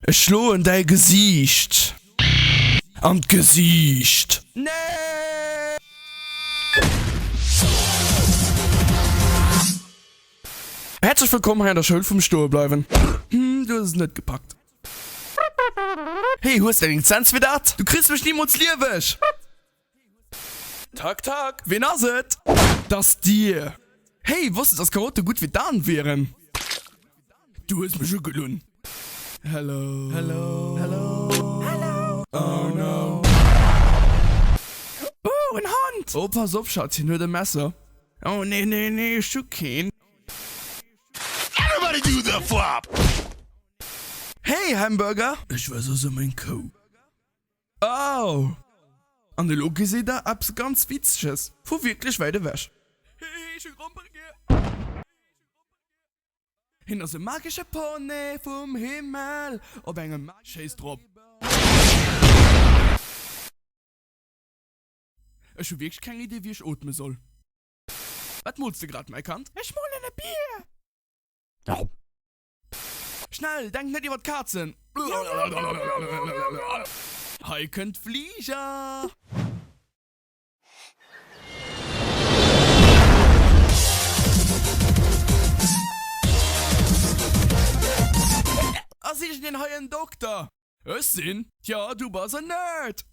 Ech schloen däi Gesiicht an d'Gesiicht. Nee! Häerzlech wëllkomm hei an der Schoul vum Stoebleiwen. Hm, du hues et net gepackt. Hey, hues de eng Lizenz fir dat? Du kriss mech nimools lieweg! Tak tak, ween ass et? T'ass d'Dier. Hey, wosst de dass Karotte gutt fir d'Aen wieren? Du hues mech ugelunn. Hello. Hello. Hello. Hello. Oh no. Oh, en Hond! Oh, pass op, Schatz, hien huet e Messer. Oh nee, nee, nee, ech hu keen. Everybody do the flop! Hey, Hamburger! Ech war soss ëm eng Kou. Oh! An elo gesitt der eppes ganz Witzeges vu wierklech wäit ewech. Hehe, ech hu Grompere gär! Hien ass e magesche Pony vum Himmel op engem Schéiss drop! Ech hu wierklech keng Idee wéi ech ootme soll. Wat mools de grad, mäi Kand? Ech molen e Bier! Schnell, denk net iwwer d'Kazen! Hei kënnt d'Fliger! Ass iergendeen hei en Dokter? Ech sinn. Tjo, du bass en Nerd!